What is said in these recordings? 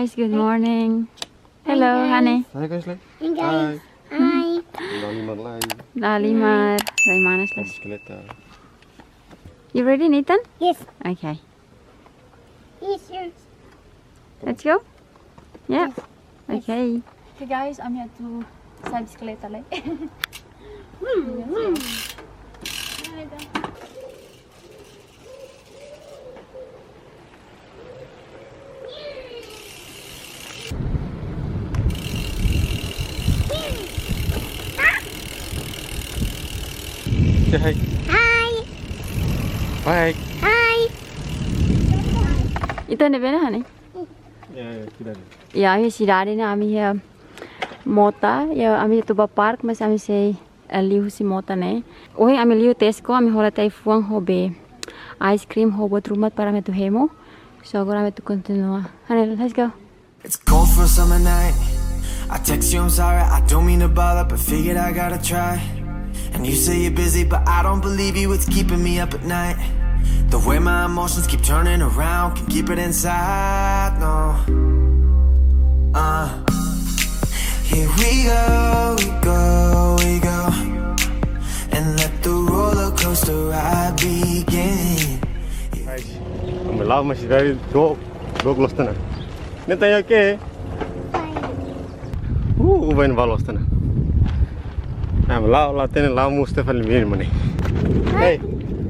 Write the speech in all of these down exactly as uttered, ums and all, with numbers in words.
Guys, good morning. Hello, guys. Honey. Hai, guys, lai. Hai, guys. Hai. Hai. Lalimar lai. Lalimar, rai manas lai. Bisikleta. You ready, Nathan? Yes. Okay. Yes, yes. Let's go. Yeah. Yes. Yes. Okay. Okay, guys, ami atu sa'e bisikleta lai. Hmm, hmm. Say hi. Hi. Bye. Hi. Ita ne'ebé ona, honey? Ya, ya, sidade. Ya, ami sidade ona, ami iha mota, ya, ami atu ba park, mas ami sei, eh, liu husi mota ne'e. Ohin ami liu Tesco, ami hola tiha ai-fuan ho be ice cream ho buat ruma para ami atu hemu. So, agora ami atu kontinua. Honey, let's go. It's cold for a summer night. I text you, I'm sorry, I don't mean to bother, but figured I gotta try. And you say you're busy, but I don't believe you, it's keeping me up at night. The way my emotions keep turning around, can keep it inside, no. Uh. Here we go, we go, we go. And let the roller coaster ride begin. Guys, ami la'o mai sidade dook, dook loos tiha ona. Nathan, you okay? Fine. Uh, ubain ba loos tiha ona. Ami la'o, la'o tiha ona, la'o musti fali min mane. Hi. Hey,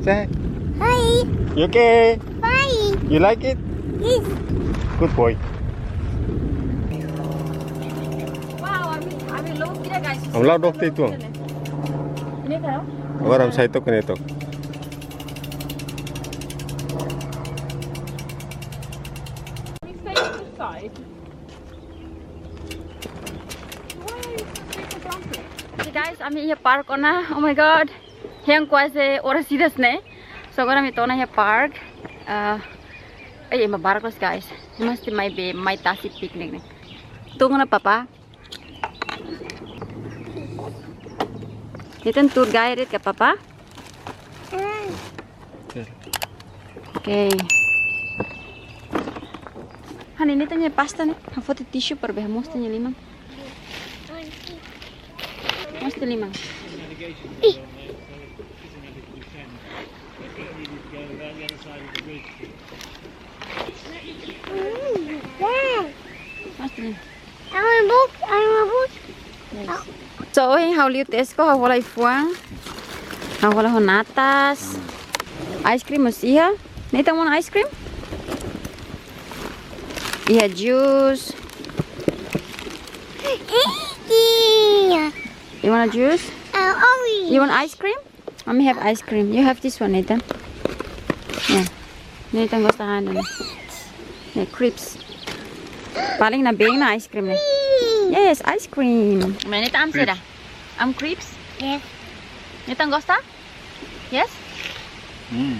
say hi. Hi. You okay? Fine. You like it? Yes. Good boy. Wow, ami, ami la'o tiha ona, guys. Ami la'o dook tiha ona. Ini kan? Agora ami sai took ne'e took. Okay, guys, ami iha park ona. Oh my God. Hein kuaze oras ida ne'e. So agora ami to'o ona iha park. Ah, eh, ema barak loos, guys. Ema mesti mai be, mai tasi picnic ne'e. Tunggu ona, Papa. Nathan tour guide ka, Papa? Okay. Honey, Nathan nia pasta ne'e. Ha'u foti tissue para be mós nia liman. Mós nia liman. Ih. Mm, wow. Mós nia liman. I want a book. I want a book. Yes. So, ohin ha'u liu Tesco, ha'u hola ai-fuan. Ha'u hola ho natas. Ice cream mós iha. Nathan want ice cream? Iha juice. Yeah. You want a juice? Uh, orange. You want ice cream? Let me have ice cream. You have this one, Nathan. Yeah. Nathan gosta hanesan ne'e. Ne'e, crepes. Paling nabeen ona ice cream ne'e. Yes, ice cream. Mas Nathan, am seda? Am crepes? Yes. Nathan gosta? Yes? Hmm.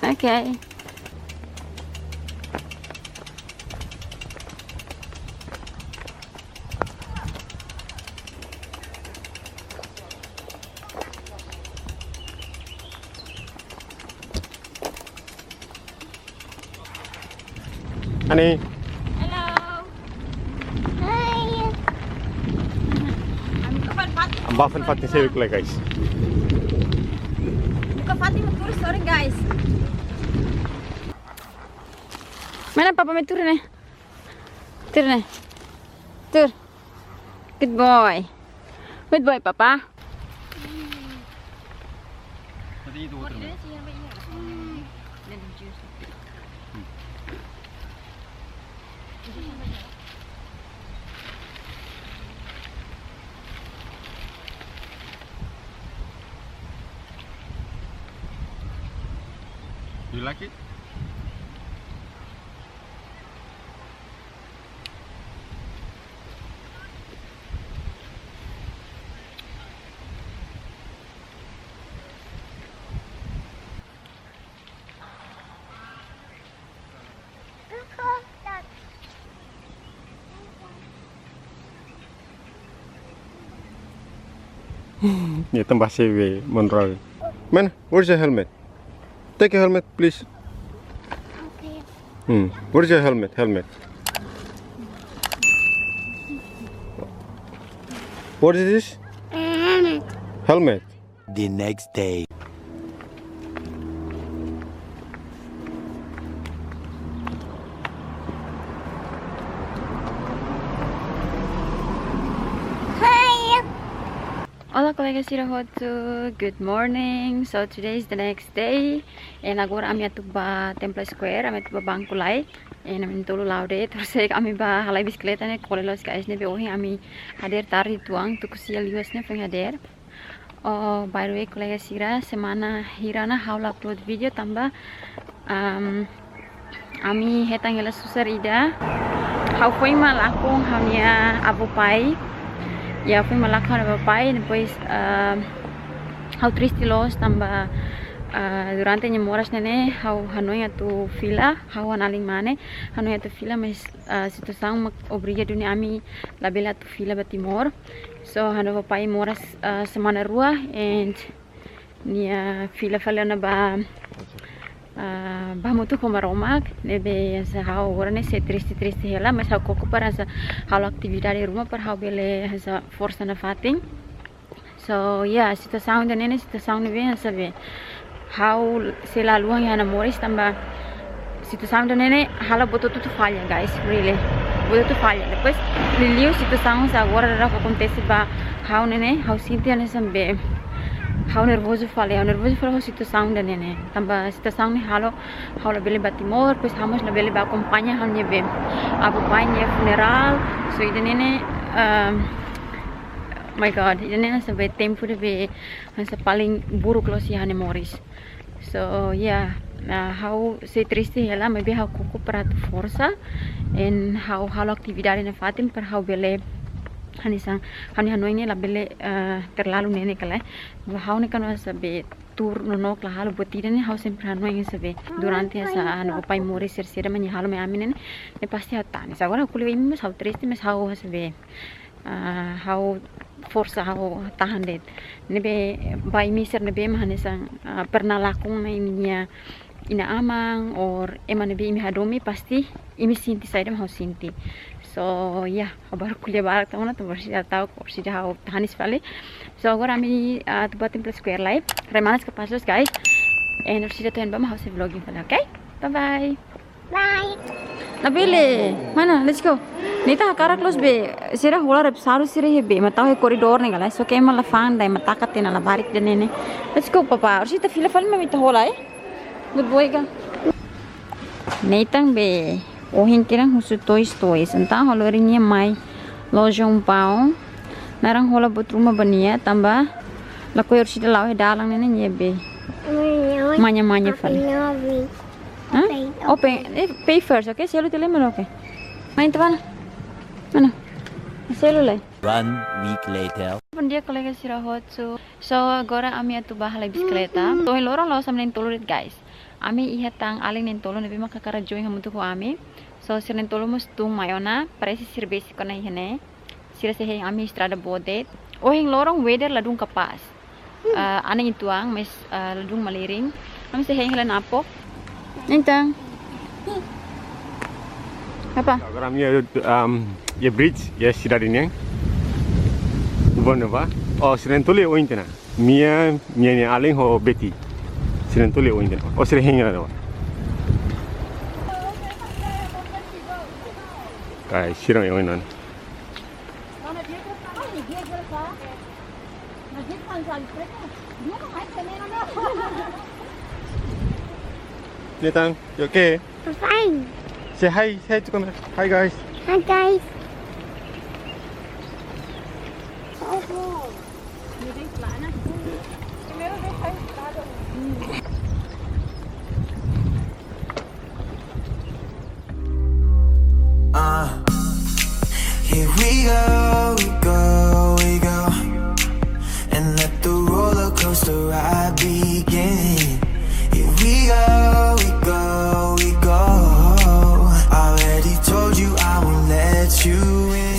Okay. Ani. Hello. Hi. Ami buka fatin. Ami buka fatin seluk lai, guys. Buka fatin, sorry, guys. Mana papa mai tuur ne'e? Tuur ne'e. Tuur. Good boy. Good boy, Papa. You like it? Ya, tambah sewe monral. Man, where's your helmet? Take your helmet, please. Hmm. Where's your helmet? Helmet. What is this? Helmet. The next day. Olá, kolega sira hotu, good morning. So today is the next day, and agora ami atu ba Temple Square, ami atu ba banku lai, and ami tolu la'o de'it, terus ami ba halai bisikleta ne'e kole loos guys, ne'ebé ohin ami hadeer tarde uitoan, tuku sia liu hanesan ne'e foin hadeer. Oh, by the way, kolega sira, semana hira ona ha'u la upload vídeo tanba, um, ami hetan hela susar ida. Ha'u foin mak lakon ha'u-nia avó pai. Ya, foin mak lakon ha'u-nia avó pai, depois, um, ha'u triste loos tanba, uh, durante nia moras ne'e ne'e, ha'u hanoin atu fila, ha'u ho ha'u-nia alin mane, hanoin atu fila, mas, uh, situasaun mak obriga duni ami labele atu fila ba Timor. So, ha'u-nia avó pai moras, uh, semana rua, and nia fila fali ona ba, ah, ba hamutuk ho Maromak, ne'ebé hanesan ha'u agora ne'e sei triste-triste hela, mas ha'u koko para hanesan halo atividade ruma para ha'u bele hanesan forsa nafatin. So, ya, situasaun ida-ne'e ne'e, situasaun ne'ebé hanesan be ha'u sei la haluha iha ha'u-nia moris tanba situasaun ida-ne'e ne'e halo buat hotu-hotu falla, guys, really. Buat hotu falla. Depois, liuliu situasaun hanesan agora daudaun akontese ba ha'u ne'e ne'e, ha'u sente hanesan be ha'u nervozu fali, ha'u nervozu fali ho situasaun ida-ne'e ne'e. Tanba situasaun ne'e halo ha'u labele ba Timor, depois ha'u mós labele ba akompaña ha'u-nia be avó pai nia funerál. So, ida-ne'e ne'e, um, my God, ida-ne'e ne'e hanesan be tempu ida be hanesan paling buruk loos iha ha'u-nia moris. So, ya, ah, ha'u sei triste hela, maibé ha'u koko para atu forsa, and ha'u halo atividade nafatin para ha'u bele hanesan, ha'u-nia hanoin ne'e labele, ah, terlalu neineik ka lae. Ba ha'u ne'e kan hanesan be tuur nonook la halo buat ida ne'e, ha'u sempre hanoin hanesan be durante hanesan ha'u-nia avó pai moris sira-sira mak nia halo mai ami ne'e ne'e, ne'e pasti ha'u tanis. Agora ha'u ko'alia ba imi mós ha'u triste, mas ha'u hanesan be ah, ha'u forsa, ha'u tahan de'it. Ne'ebé ba imi sira ne'ebé mak hanesan, ah, pernah lakon ona imi-nia inan-aman, or ema ne'ebé imi hadomi, pasti imi sente saida mak ha'u sente. So, ya, ha'u baru ko'alia barak tan ona, tanba orsida ta'uk, orsida ha'u tanis fali. So, agora ami, ah, atu ba Temple Square lai. Rai manas kapás loos, guys. And orsida to'o iha ne'ebá mak ha'u sei vlogging fali, oke? Bye bye. Bye. Labele. Mana? Let's go. Nathan hakarak loos be. Sira hola rebsadu sira iha be. Ema tau iha koridór ne'e ka lae. So ke ema la fa'an ida, ema taka tiha ona labarik ida-ne'e ne'e. Let's go, papa. Orsida ita fila fali mak ita hola, eh. Good boy ka. Nathan be ohin kedan husu toys toys. Entaun ha'u lori nia mai loja Umpau. Naran hola buat ruma ba nia tanba lakohi orsida la'o iha dalan ne'e ne'e nia be manya-manya fali. Hah? Open. Eh, pay first, oke? Selu tiha lai, oke. Main tu mana? Mana? Selu lai. One week later. Bom dia, kolega sira hotu. So, agora ami atu ba halai bisikleta. So, ohin loron la'ós ami na'in-tolu de'it, guys. Ami iha tan alin na'in-tolu ne'ebé mak hakarak join hamutuk ho ami. So, sira na'in-tolu mós tun mai ona, parese sira besik ona iha ne'e. Sira sei hein ami estrada boot de'it. Ohin loron weather ladún kapás. Ah, anin uitoan, mas, ah, ladún malirin. Ami sei hein hela Napo. Entaun. Apa? Agora ami iha, um, iha bridge, iha sidade nian. Uban apa? Oh, sira na'in-tolu ohin tiha ona. Mia, Mia nia alin ho Betty. Sira na'in-tolu ohin tiha ona. Oh, sira hein hela. Guys, sira ohin ona. Nathan, you okay? I'm fine. Say hi, say hi to camera. Hi, guys. Hi, guys. Uh, here we go, we go, we go. And let the roller coaster ride begin. Here we go, we go, we go. Already told you I won't let you in.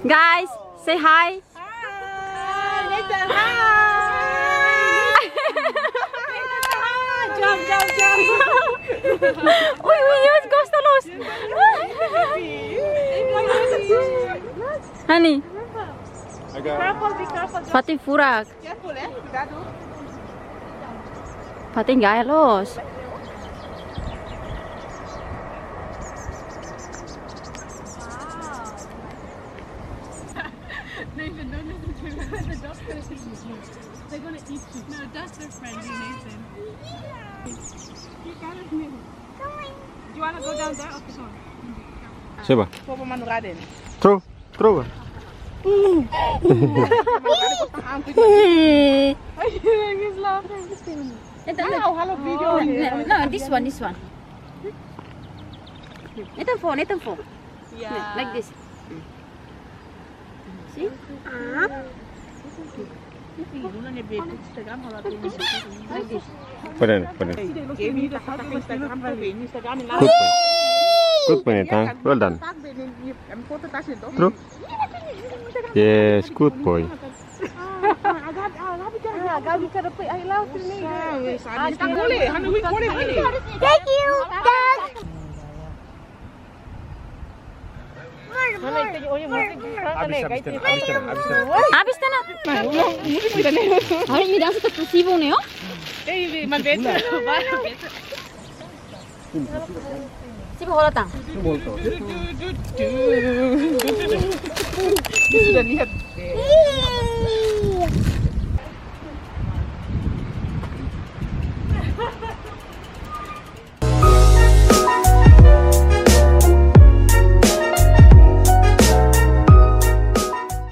Guys, say hi. Hi, Nathan, hi. Nathan, hi. Jump, jump, jump. Ui, ui, ui, gosta loos. Honey. Be careful, be careful. Fatin furak. Careful, eh? Cuidado. Fatin gaya loos. Nathan, don't listen to him. The dog's gonna eat you. They're gonna eat you. No, ducks are friendly, Nathan. You gotta move. Do you wanna go down there? Okay, come on. Siapa? Popo Manu Garden. True. True. He's laughing. Nathan, look. Wow, halo video. Oh, no, no, this one, this one. Nathan, phone, Nathan, phone. Yeah. Like this. See? Like this. Put in, put in. Good boy. Good boy, Nathan. Well done. True. Yes, good boy. Thank you. Habis, habis, habis, habis. Habis, Tana. Ai, me dá essa possível, né? Siapa hola tan? Sudah lihat.